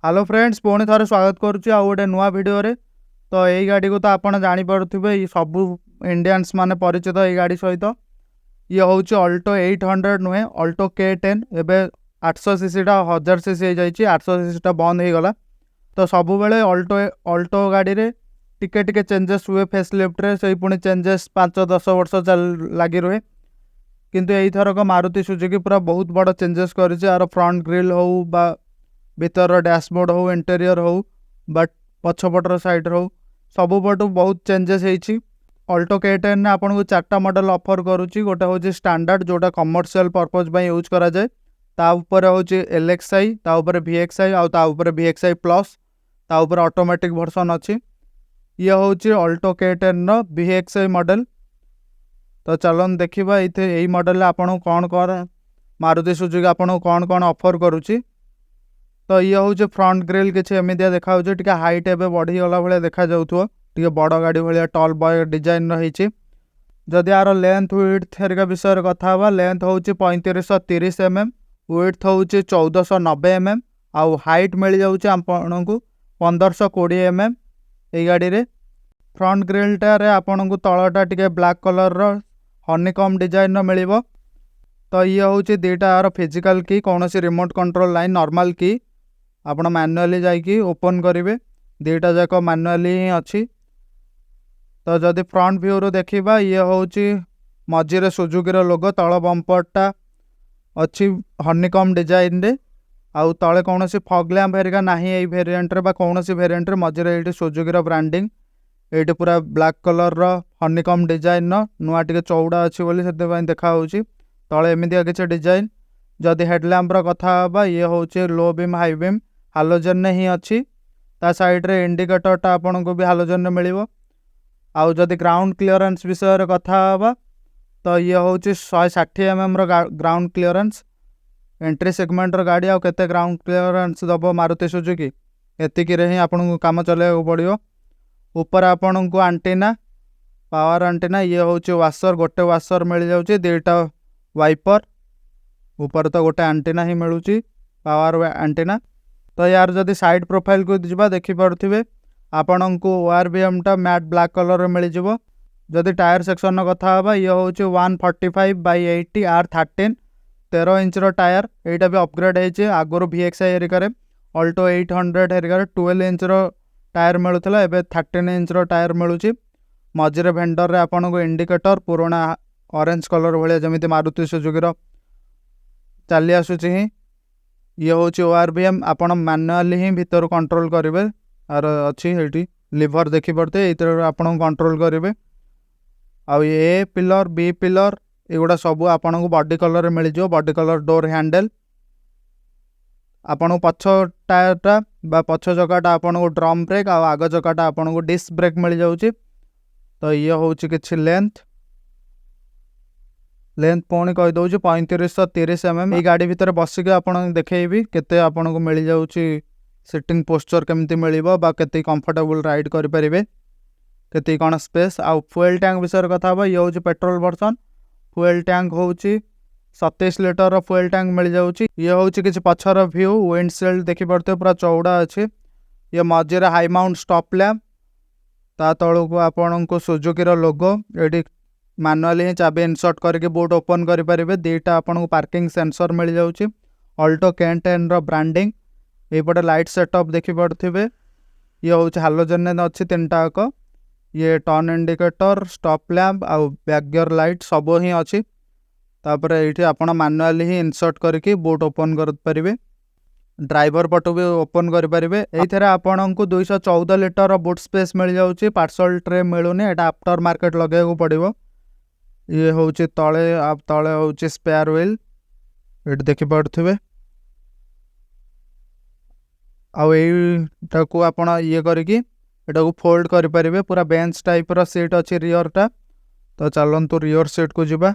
Hello friends, ପୁଣି ଥରେ ସ୍ୱାଗତ କରୁଛି ଆଉ ଗୋଟେ ନୂଆ ଭିଡ଼ିଓରେ। ତ ଏଇ ଗାଡ଼ିକୁ ତ ଆପଣ ଜାଣିପାରୁଥିବେ, ଏଇ ସବୁ ଇଣ୍ଡିଆନ୍ସ ମାନେ ପରିଚିତ ଏଇ ଗାଡ଼ି ସହିତ। ଇଏ ହେଉଛି ଅଲ୍ଟୋ 800 ନୁହେଁ, ଅଲ୍ଟୋ K10। ଏବେ 800 ସିସିଟା 1000 ସିସି ହେଇଯାଇଛି, 800 ସିସିଟା ବନ୍ଦ ହେଇଗଲା। ତ ସବୁବେଳେ ଅଲ୍ଟୋ ଗାଡ଼ିରେ ଟିକେ ଟିକେ ଚେଞ୍ଜେସ୍ ହୁଏ ଫେସ୍ ଲିଫ୍ଟରେ, ସେଇ ପୁଣି ଚେଞ୍ଜେସ୍ 5-10 ବର୍ଷ ଲାଗି ରୁହେ। କିନ୍ତୁ ଏଇଥରକ ମାରୁତି ସୁଜୁକି ପୁରା ବହୁତ ବଡ଼ ଚେଞ୍ଜେସ୍ କରିଛି। ଆର ଫ୍ରଣ୍ଟ ଗ୍ରିଲ୍ ହଉ ବା ଭିତରର ଡ୍ୟାସବୋର୍ଡ଼ ହଉ, ଇଣ୍ଟେରିୟର ହଉ ବା ପଛପଟର ସାଇଡ଼୍ ହଉ, ସବୁ ପଟୁ ବହୁତ ଚେଞ୍ଜେସ୍ ହେଇଛି। ଅଲ୍ଟୋ K10ରେ ଆପଣଙ୍କୁ ଚାରିଟା ମଡ଼େଲ୍ ଅଫର୍ କରୁଛି। ଗୋଟେ ହେଉଛି ଷ୍ଟାଣ୍ଡାର୍ଡ଼, ଯେଉଁଟା କମର୍ସିଆଲ୍ ପର୍ପଜ୍ ପାଇଁ ୟୁଜ୍ କରାଯାଏ। ତା ଉପରେ ହେଉଛି LXI, ତା ଉପରେ VXI, ଆଉ ତା ଉପରେ VXI plus, ତା ଉପରେ ଅଟୋମେଟିକ୍ ଭର୍ସନ୍ ଅଛି। ଇଏ ହେଉଛି ଅଲ୍ଟୋ K10ର VXI model. ତ ଚାଲନ୍ତୁ ଦେଖିବା, ଏଇଥିରେ ଏଇ ମଡ଼େଲରେ ଆପଣଙ୍କୁ କ'ଣ କ'ଣ ମାରୁତି ସୁଜୁକି ଆପଣଙ୍କୁ କ'ଣ କ'ଣ ଅଫର୍ କରୁଛି। ତ ଇଏ ହେଉଛି ଫ୍ରଣ୍ଟ ଗ୍ରିଲ୍, କିଛି ଏମିତିଆ ଦେଖାଯାଉଛି। ଟିକେ ହାଇଟ୍ ଏବେ ବଢ଼ିଗଲା ଭଳିଆ ଦେଖାଯାଉଥିବ, ଟିକେ ବଡ଼ ଗାଡ଼ି ଭଳିଆ ଟଲ୍ ବୟ ଡିଜାଇନର ହେଇଛି। ଯଦି ଆର ଲେନ୍ଥ, ୱିଡ୍ଥ ହେରିକା ବିଷୟରେ କଥା ହେବା, ଲେନ୍ଥ ହେଉଛି 3530 ଏମ୍ ଏମ୍, ୱିଡ୍ଥ ହେଉଛି 1490 ଏମ୍ ଏମ୍, ଆଉ ହାଇଟ୍ ମିଳିଯାଉଛି ଆପଣଙ୍କୁ 1520 ଏମ୍ ଏମ୍। ଏଇ ଗାଡ଼ିରେ ଫ୍ରଣ୍ଟ ଗ୍ରିଲ୍ଟାରେ ଆପଣଙ୍କୁ ତଳଟା ଟିକେ ବ୍ଲାକ୍ କଲର୍ର ହନିକମ୍ ଡିଜାଇନର ମିଳିବ। ତ ଇଏ ହେଉଛି ଦୁଇଟା ଆର ଫିଜିକାଲ୍ କି, କୌଣସି ରିମୋଟ୍ କଣ୍ଟ୍ରୋଲ୍ ନାହିଁ, ନର୍ମାଲ୍ କି, ଆପଣ ମାନୁଆଲି ଯାଇକି ଓପନ୍ କରିବେ। ଦୁଇଟା ଯାକ ମାନୁଆଲି ହିଁ ଅଛି। ତ ଯଦି ଫ୍ରଣ୍ଟ ଭ୍ୟୁରୁ ଦେଖିବା, ଇଏ ହେଉଛି ମଝିରେ ସୁଜୁକିର ଲୋଗୋ, ତଳ ବମ୍ପରଟା ଅଛି ହନିକମ୍ ଡିଜାଇନରେ, ଆଉ ତଳେ କୌଣସି ଫଗ୍ ଲ୍ୟାମ୍ପ ହେରିକା ନାହିଁ ଏଇ ଭେରିଏଣ୍ଟରେ ବା କୌଣସି ଭେରିଏଣ୍ଟରେ। ମଝିରେ ଏଇଠି ସୁଜୁକିର ବ୍ରାଣ୍ଡିଂ, ଏଇଠି ପୁରା ବ୍ଲାକ୍ କଲର୍ର ହନିକମ୍ ଡିଜାଇନର, ନୂଆ ଟିକେ ଚଉଡ଼ା ଅଛି ବୋଲି ସେଥିପାଇଁ ଦେଖାହେଉଛି। ତଳେ ଏମିତିଆ କିଛି ଡିଜାଇନ। ଯଦି ହେଡ଼ଲ୍ୟାମ୍ପର କଥା ହେବା, ଇଏ ହେଉଛି ଲୋ ବିମ୍, ହାଇ ବିମ୍, ହାଲୋଜେନରେ ହିଁ ଅଛି। ତା ସାଇଡ଼୍ରେ ଇଣ୍ଡିକେଟରଟା ଆପଣଙ୍କୁ ବି ହାଲୋଜେନରେ ମିଳିବ। ଆଉ ଯଦି ଗ୍ରାଉଣ୍ଡ କ୍ଲିୟରାନ୍ସ ବିଷୟରେ କଥା ହେବା, ତ ଇଏ ହେଉଛି 160 ଏମ୍ଏମ୍ର ଗ୍ରାଉଣ୍ଡ କ୍ଲିୟରାନ୍ସ। ଏଣ୍ଟ୍ରି ସେଗମେଣ୍ଟର ଗାଡ଼ି, ଆଉ କେତେ ଗ୍ରାଉଣ୍ଡ କ୍ଲିୟରାନ୍ସ ଦେବ ମାରୁତି ସୁଜୁକି? ଏତିକିରେ ହିଁ ଆପଣଙ୍କୁ କାମ ଚଲେଇବାକୁ ପଡ଼ିବ। ଉପରେ ଆପଣଙ୍କୁ ଆଣ୍ଟିନା, ପାୱାର ଆଣ୍ଟିନା। ଇଏ ହେଉଛି ୱାସର, ଗୋଟେ ୱାସର ମିଳିଯାଉଛି, ଦୁଇଟା ୱାଇପର। ଉପରେ ତ ଗୋଟେ ଆଣ୍ଟିନା ହିଁ ମିଳୁଛି, ପାୱାର ଆଣ୍ଟିନା। ତ ୟାର ଯଦି ସାଇଡ଼୍ ପ୍ରୋଫାଇଲ୍କୁ ଯିବା, ଦେଖିପାରୁଥିବେ ଆପଣଙ୍କୁ ଓଆରଭିଏମ୍ଟା ମ୍ୟାଟ୍ ବ୍ଲାକ୍ କଲର୍ର ମିଳିଯିବ। ଯଦି ଟାୟାର ସେକ୍ସନ୍ର କଥା ହେବା, ଇଏ ହେଉଛି 145 by 80 R 13, 13 ଇଞ୍ଚର tyre. ଏଇଟା ବି ଅପଗ୍ରେଡ୍ ହେଇଛି। ଆଗରୁ VXI ହେରିକାରେ, ଅଲ୍ଟୋ 800 ହେରିକାରେ 12 ଇଞ୍ଚର ଟାୟାର ମିଳୁଥିଲା, ଏବେ 13 ଇଞ୍ଚର ଟାୟାର ମିଳୁଛି। ମଝିରେ ଫେଣ୍ଡରରେ ଆପଣଙ୍କୁ ଇଣ୍ଡିକେଟର, ପୁରୁଣା ଅରେଞ୍ଜ କଲର୍ ଭଳିଆ ଯେମିତି ମାରୁତି ସୁଜୁକିର ଚାଲି ଆସୁଛି ହିଁ। ଇଏ ହେଉଛି ORVM, ଆପଣ ମାନୁଆଲି ହିଁ ଭିତରୁ କଣ୍ଟ୍ରୋଲ କରିବେ। ଆର ଅଛି ଏଇଠି ଲିଭର, ଦେଖିପାରୁଥିବେ, ଏଇଥିରେ ଆପଣଙ୍କୁ କଣ୍ଟ୍ରୋଲ କରିବେ। ଆଉ ଏ ପିଲର, ବି ପିଲର, ଏଗୁଡ଼ା ସବୁ ଆପଣଙ୍କୁ ବଡି କଲର୍ରେ ମିଳିଯିବ, ବଡି କଲର୍ ଡୋର୍ ହ୍ୟାଣ୍ଡେଲ୍। ଆପଣଙ୍କୁ ପଛ ଟାୟାରଟା ବା ପଛ ଚକାଟା ଆପଣଙ୍କୁ ଡ୍ରମ୍ ବ୍ରେକ୍, ଆଉ ଆଗ ଚକାଟା ଆପଣଙ୍କୁ ଡିସ୍କ ବ୍ରେକ୍ ମିଳିଯାଉଛି। ତ ଇଏ ହେଉଛି କିଛି ଲେନ୍ଥ। ଲେନ୍ଥ ପୁଣି କହିଦେଉଛି, 3530 ଏମ୍ ଏମ୍। ଏଇ ଗାଡ଼ି ଭିତରେ ବସିକି ଆପଣଙ୍କୁ ଦେଖେଇବି କେତେ ଆପଣଙ୍କୁ ମିଳିଯାଉଛି, ସିଟିଂ ପୋସ୍ଚର୍ କେମିତି ମିଳିବ ବା କେତିକି କମ୍ଫର୍ଟେବୁଲ୍ ରାଇଡ଼୍ କରିପାରିବେ, କେତିକି କ'ଣ ସ୍ପେସ୍। ଆଉ ଫୁଏଲ୍ ଟ୍ୟାଙ୍କ ବିଷୟରେ କଥା ହେବା, ଇଏ ହେଉଛି ପେଟ୍ରୋଲ ଭର୍ସନ୍। ଫୁଏଲ୍ ଟ୍ୟାଙ୍କ ହେଉଛି 27 ଲିଟରର ଫୁଏଲ୍ ଟ୍ୟାଙ୍କ ମିଳିଯାଉଛି। ଇଏ ହେଉଛି କିଛି ପଛର ଭ୍ୟୁ। ୱିଣ୍ଡ ସିଲ୍ଡ ଦେଖିପାରୁଥିବେ, ପୁରା ଚଉଡ଼ା ଅଛି। ଇଏ ମଝିରେ ହାଇ ମାଉଣ୍ଟ ଷ୍ଟପ୍ ଲ୍ୟାମ୍ପ, ତା ତଳକୁ ଆପଣଙ୍କୁ ସୁଜୁକିର ଲୋଗୋ। ଏଇଠି ମାନୁଆଲି ହିଁ ଚାବି ଇନସର୍ଟ କରିକି ବୁଟ୍ ଓପନ୍ କରିପାରିବେ। ଦୁଇଟା ଆପଣଙ୍କୁ ପାର୍କିଂ ସେନ୍ସର ମିଳିଯାଉଛି, ଅଲ୍ଟୋ K10ର ବ୍ରାଣ୍ଡିଂ। ଏଇପଟେ ଲାଇଟ୍ ସେଟଅପ୍ ଦେଖିପାରୁଥିବେ। ଇଏ ହେଉଛି ହାଲୋଜେନ୍ ଅଛି ତିନିଟା ଯାକ। ଇଏ ଟର୍ନ ଇଣ୍ଡିକେଟର, ଷ୍ଟପ୍ ଲ୍ୟାମ୍ପ ଆଉ ବ୍ୟାକ୍ ଗିୟର ଲାଇଟ୍ ସବୁ ହିଁ ଅଛି। ତାପରେ ଏଇଠି ଆପଣ ମାନୁଆଲି ହିଁ ଇନସର୍ଟ କରିକି ବୁଟ୍ ଓପନ୍ କରିପାରିବେ, ଡ୍ରାଇଭର ପଟୁ ବି ଓପନ୍ କରିପାରିବେ। ଏଇଥିରେ ଆପଣଙ୍କୁ 214 ଲିଟରର ବୁଟ୍ ସ୍ପେସ୍ ମିଳିଯାଉଛି। ପାର୍ସଲ ଟ୍ରେ ମିଳୁନି, ଏଇଟା ଆଫ୍ଟର ମାର୍କେଟ ଲଗେଇବାକୁ ପଡ଼ିବ। ଇଏ ହେଉଛି ତଳେ, ତଳେ ହେଉଛି ସ୍ପେୟାର ହ୍ୱିଲ୍, ଏଇଠି ଦେଖିପାରୁଥିବେ। ଆଉ ଏଇଟାକୁ ଆପଣ ଇଏ କରିକି ଏଟାକୁ ଫୋଲ୍ଡ କରିପାରିବେ। ପୁରା ବେଞ୍ଚ ଟାଇପ୍ର ସିଟ୍ ଅଛି ରିଅରଟା। ତ ଚାଲନ୍ତୁ ରିଅର ସିଟ୍କୁ ଯିବା,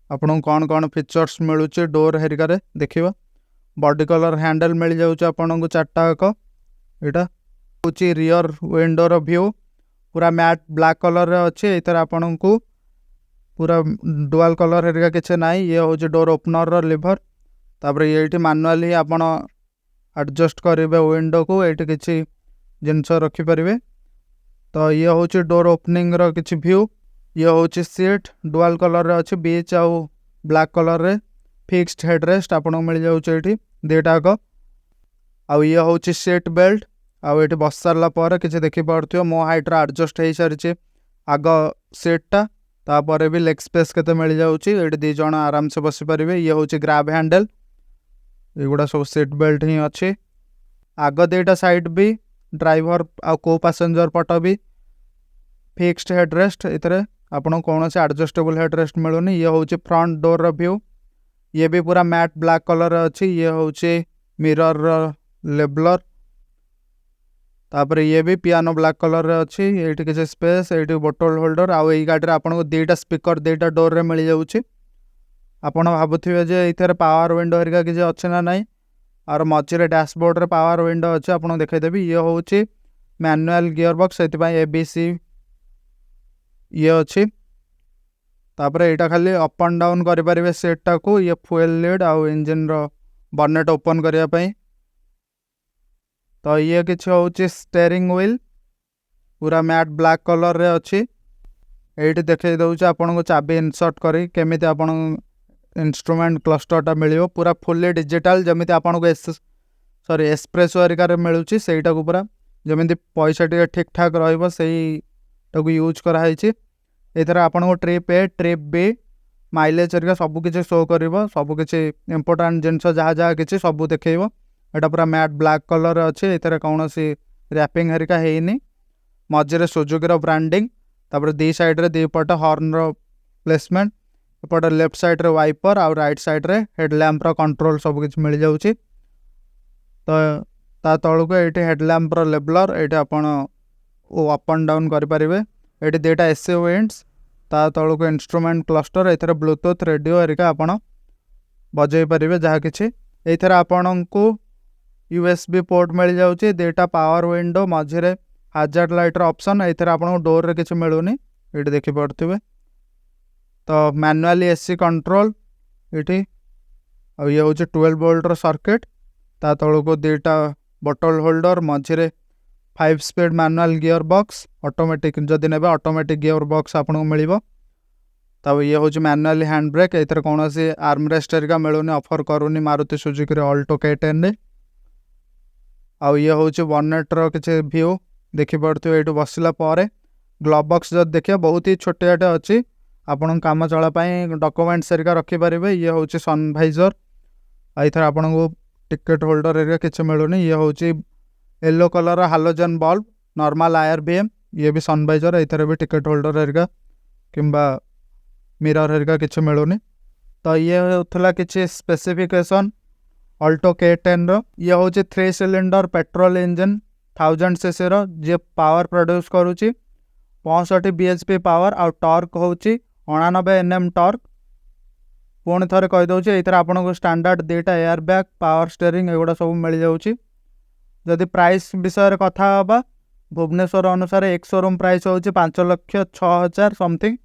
ଆପଣଙ୍କୁ କ'ଣ କ'ଣ ଫିଚର୍ସ ମିଳୁଛି ଡୋର୍ ହେରିକାରେ ଦେଖିବା। ବଡି କଲର୍ ହ୍ୟାଣ୍ଡେଲ୍ ମିଳିଯାଉଛି ଆପଣଙ୍କୁ ଚାରିଟା ଯାକ। ଏଇଟା ହେଉଛି ରିଅର ୱିଣ୍ଡୋର ଭ୍ୟୁ, ପୁରା ମ୍ୟାଟ୍ ବ୍ଲାକ୍ କଲର୍ରେ ଅଛି। ଏଇଥିରେ ଆପଣଙ୍କୁ ପୁରା ଡୁଆଲ୍ କଲର୍ ହେରିକା କିଛି ନାହିଁ। ଇଏ ହେଉଛି ଡୋର୍ ଓପନର୍ର ଲିଭର। ତାପରେ ଏଇଠି ମାନୁଆଲି ଆପଣ ଆଡ଼ଜଷ୍ଟ କରିବେ ୱିଣ୍ଡୋକୁ, ଏଇଠି କିଛି ଜିନିଷ ରଖିପାରିବେ। ତ ଇଏ ହେଉଛି ଡୋର୍ ଓପନିଂର କିଛି ଭ୍ୟୁ। ଇଏ ହେଉଛି ସିଟ୍, ଡୁଆଲ୍ କଲର୍ରେ ଅଛି, ବେଜ୍ ଆଉ ବ୍ଲାକ୍ କଲର୍ରେ। ଫିକ୍ସଡ ହେଡ଼ରେଷ୍ଟ ଆପଣଙ୍କୁ ମିଳିଯାଉଛି ଏଇଠି ଦୁଇଟା ଯାକ। ଆଉ ଇଏ ହେଉଛି ସିଟ୍ ବେଲ୍ଟ। ଆଉ ଏଇଠି ବସି ସାରିଲା ପରେ କିଛି ଦେଖିପାରୁଥିବ, ମୋ ହାଇଟ୍ର ଆଡ଼ଜଷ୍ଟ ହେଇସାରିଛି ଆଗ ସିଟ୍ଟା। ତାପରେ ବି ଲେଗ୍ ସ୍ପେସ୍ କେତେ ମିଳିଯାଉଛି, ଏଇଠି 2 ଜଣ ଆରାମସେ ବସିପାରିବେ। ଇଏ ହେଉଛି ଗ୍ରାବ୍ ହ୍ୟାଣ୍ଡେଲ୍। ଏଗୁଡ଼ା ସବୁ ସିଟ୍ ବେଲ୍ଟ ହିଁ ଅଛି। ଆଗ ଦୁଇଟା ସାଇଡ଼୍ ବି, ଡ୍ରାଇଭର ଆଉ କୋ ପାସେଞ୍ଜର ପଟ ବି ଫିକ୍ସଡ ହେଡ଼ରେଷ୍ଟ। ଏଥିରେ ଆପଣଙ୍କୁ କୌଣସି ଆଡ଼ଜଷ୍ଟେବଲ୍ ହେଡ଼ରେଷ୍ଟ ମିଳୁନି। ଇଏ ହେଉଛି ଫ୍ରଣ୍ଟ ଡୋର୍ର ଭ୍ୟୁ। ଇଏ ବି ପୁରା ମ୍ୟାଟ୍ ବ୍ଲାକ୍ କଲର୍ ଅଛି। ଇଏ ହେଉଛି ମିରରର ଲେବଲର। ତାପରେ ଇଏ ବି ପିଆନୋ ବ୍ଲାକ୍ କଲର୍ରେ ଅଛି। ଏଇଠି କିଛି ସ୍ପେସ୍, ଏଇଠି ବୋଟଲ ହୋଲ୍ଡର। ଆଉ ଏଇ ଗାଡ଼ିରେ ଆପଣଙ୍କୁ ଦୁଇଟା ସ୍ପିକର ଦୁଇଟା ଡୋର୍ରେ ମିଳିଯାଉଛି। ଆପଣ ଭାବୁଥିବେ ଯେ ଏଇଥିରେ ପାୱାର ୱିଣ୍ଡୋ ହେରିକା କିଛି ଅଛି ନା ନାହିଁ। ଆଉ ମଝିରେ ଡ୍ୟାସବୋର୍ଡ଼ରେ ପାୱାର ୱିଣ୍ଡୋ ଅଛି, ଆପଣଙ୍କୁ ଦେଖେଇଦେବି। ଇଏ ହେଉଛି ମ୍ୟାନୁଆଲ ଗିୟର ବକ୍ସ, ସେଥିପାଇଁ ଏ ବି ସି ଇଏ ଅଛି। ତାପରେ ଏଇଟା ଖାଲି ଅପ୍ ଆଣ୍ଡ ଡାଉନ୍ କରିପାରିବେ ସିଟ୍ଟାକୁ। ଇଏ ଫୁଏଲ୍ ଲିଡ୍ ଆଉ ଇଞ୍ଜିନ୍ର ବନେଟ୍ ଓପନ୍ କରିବା ପାଇଁ। ତ ଇଏ କିଛି ହେଉଛି ଷ୍ଟେରିଂ ହ୍ୱିଲ୍, ପୁରା ମ୍ୟାଟ୍ ବ୍ଲାକ୍ କଲର୍ରେ ଅଛି। ଏଇଠି ଦେଖେଇ ଦେଉଛି ଆପଣଙ୍କୁ ଚାବି ଇନସର୍ଟ କରି କେମିତି ଆପଣ ଇନଷ୍ଟ୍ରୁମେଣ୍ଟ କ୍ଲଷ୍ଟରଟା ମିଳିବ। ପୁରା ଫୁଲି ଡିଜିଟାଲ, ଯେମିତି ଆପଣଙ୍କୁ ଏସ୍ ସରି ଏସ୍ପ୍ରେସୋ ହେରିକାରେ ମିଳୁଛି, ସେଇଟାକୁ ପୁରା ଯେମିତି ପଇସା ଟିକେ ଠିକ୍ ଠାକ୍ ରହିବ, ସେଇଟାକୁ ୟୁଜ୍ କରାହେଇଛି। ଏଥିରେ ଆପଣଙ୍କୁ ଟ୍ରିପ୍ ଏ, ଟ୍ରିପ୍ ବି, ମାଇଲେଜ୍ ହେରିକା ସବୁ କିଛି ଶୋ କରିବ। ସବୁକିଛି ଇମ୍ପୋର୍ଟାଣ୍ଟ ଜିନିଷ ଯାହା ଯାହା କିଛି ସବୁ ଦେଖେଇବ। ଏଇଟା ପୁରା ମ୍ୟାଟ୍ ବ୍ଲାକ୍ କଲର୍ ଅଛି, ଏଥିରେ କୌଣସି ର୍ୟାପିଂ ହେରିକା ହେଇନି। ମଝିରେ ସୁଜୁକିର ବ୍ରାଣ୍ଡିଂ, ତାପରେ ଦୁଇ ସାଇଡ଼୍ରେ ଦୁଇ ପଟ ହର୍ନର ପ୍ଲେସମେଣ୍ଟ, ଏପଟେ ଲେଫ୍ଟ ସାଇଡ଼୍ରେ ୱାଇପର୍ ଆଉ ରାଇଟ୍ ସାଇଡ଼୍ରେ ହେଡ଼ଲ୍ୟାମ୍ପର କଣ୍ଟ୍ରୋଲ ସବୁକିଛି ମିଳିଯାଉଛି। ତ ତା ତଳକୁ ଏଇଠି ହେଡ଼ଲ୍ୟାମ୍ପର ଲେବଲର, ଏଇଠି ଆପଣ ଅପ୍ ଆଣ୍ଡ ଡାଉନ୍ କରିପାରିବେ। ଏଇଠି ଦୁଇଟା ଏସି ଭେଣ୍ଟସ୍, ତା ତଳକୁ ଇନଷ୍ଟ୍ରୁମେଣ୍ଟ କ୍ଲଷ୍ଟର। ଏଥିରେ ବ୍ଲୁଟୁଥ୍ ରେଡ଼ିଓ ହେରିକା ଆପଣ ବଜେଇ ପାରିବେ ଯାହା କିଛି। ଏଇଥିରେ ଆପଣଙ୍କୁ ୟୁଏସବି ପୋର୍ଟ ମିଳିଯାଉଛି, ଦୁଇଟା ପାୱାର ୱିଣ୍ଡୋ, ମଝିରେ ହାଜାର୍ଡ଼ ଲାଇଟ୍ର ଅପସନ୍। ଏଇଥିରେ ଆପଣଙ୍କୁ ଡୋର୍ରେ କିଛି ମିଳୁନି, ଏଇଠି ଦେଖିପାରୁଥିବେ। ତ ମ୍ୟାନୁଆଲି ଏସି କଣ୍ଟ୍ରୋଲ ଏଇଠି। ଆଉ ଇଏ ହେଉଛି 12 ଭୋଲ୍ଟର ସର୍କିଟ୍। ତା ତଳକୁ ଦୁଇଟା ବଟଲ ହୋଲ୍ଡର, ମଝିରେ 5 speed manual gear box। Automatic ଯଦି ନେବେ, ଅଟୋମେଟିକ୍ ଗିୟର ବକ୍ସ ଆପଣଙ୍କୁ ମିଳିବ। ତାପରେ ଇଏ ହେଉଛି ମ୍ୟାନୁଆଲି ହ୍ୟାଣ୍ଡ ବ୍ରେକ୍। ଏଥିରେ କୌଣସି ଆର୍ମରେଷ୍ଟ ହେରିକା ମିଳୁନି, ଅଫର୍ କରୁନି ମାରୁତି ସୁଜୁକିର ଅଲ୍ଟୋ କେ 10ରେ। ଆଉ ଇଏ ହେଉଛି ବନେଟ୍ର କିଛି ଭ୍ୟୁ, ଦେଖିପାରୁଥିବେ ଏଇଠୁ ବସିଲା ପରେ। ଗ୍ଲୋଭ୍ ବକ୍ସ ଯଦି ଦେଖିବା, ବହୁତ ହି ଛୋଟିଆଟେ ଅଛି, ଆପଣଙ୍କ କାମ ଚଳା ପାଇଁ ଡକୁମେଣ୍ଟସ୍ ହେରିକା ରଖିପାରିବେ। ଇଏ ହେଉଛି ସନଭାଇଜର। ଆଉ ଏଥିରେ ଆପଣଙ୍କୁ ଟିକେଟ୍ ହୋଲ୍ଡର ହେରିକା କିଛି ମିଳୁନି। ଇଏ ହେଉଛି yellow colour halogen bulb, normal IRVM। ଇଏ ବି ସନଭାଇଜର। ଏଥିରେ ବି ଟିକେଟ୍ ହୋଲ୍ଡର ହେରିକା କିମ୍ବା ମିରର ହେରିକା କିଛି ମିଳୁନି। ତ ଇଏ ହେଉଥିଲା କିଛି ସ୍ପେସିଫିକେସନ୍ ଅଲ୍ଟୋ କେ 10ର। ଇଏ ହେଉଛି 3 cylinder petrol engine, 1000 ସିସିର, ଯିଏ ପାୱାର ପ୍ରଡ୍ୟୁସ୍ କରୁଛି 65 ବିଏଚପି ପାୱାର ଆଉ ଟର୍କ ହେଉଛି 89 ଏନ୍ଏମ୍ ଟର୍କ। ପୁଣି ଥରେ କହିଦେଉଛି, ଏଇଥିରେ ଆପଣଙ୍କୁ ଷ୍ଟାଣ୍ଡାର୍ଡ଼ ଦୁଇଟା ଏୟାର ବ୍ୟାଗ୍, ପାୱାର ଷ୍ଟେରିଂ ଏଗୁଡ଼ା ସବୁ ମିଳିଯାଉଛି। ଯଦି ପ୍ରାଇସ୍ ବିଷୟରେ କଥା ହେବା, ଭୁବନେଶ୍ୱର ଅନୁସାରେ ଏକ୍ସ ସୋରୁମ୍ ପ୍ରାଇସ୍ ହେଉଛି 5,06,000 ସମଥିଙ୍ଗ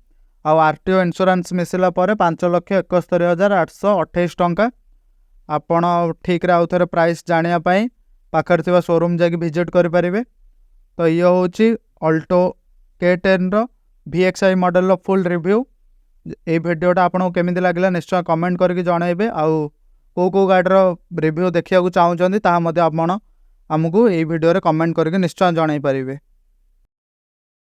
ଆଉ ଆର୍ ଟି ଓ ଇନ୍ସୁରାନ୍ସ ମିଶିଲା ପରେ 5,71,828 ଟଙ୍କା। ଆପଣ ଠିକ୍ରେ ଆଉ ଥରେ ପ୍ରାଇସ୍ ଜାଣିବା ପାଇଁ ପାଖରେ ଥିବା ସୋରୁମ୍ ଯାଇକି ଭିଜିଟ୍ କରିପାରିବେ। ତ ଇଏ ହେଉଛି ଅଲ୍ଟୋ କେ 10ର ଭିଏକ୍ସ I ମଡ଼େଲର ଫୁଲ୍ ରିଭ୍ୟୁ। ଏଇ ଭିଡ଼ିଓଟା ଆପଣଙ୍କୁ କେମିତି ଲାଗିଲା, ନିଶ୍ଚୟ କମେଣ୍ଟ କରିକି ଜଣାଇବେ। ଆଉ କେଉଁ କେଉଁ ଗାଡ଼ିର ରିଭ୍ୟୁ ଦେଖିବାକୁ ଚାହୁଁଛନ୍ତି, ତାହା ମଧ୍ୟ ଆପଣ ଆମକୁ ଏଇ ଭିଡ଼ିଓରେ କମେଣ୍ଟ କରିକି ନିଶ୍ଚୟ ଜଣାଇ ପାରିବେ।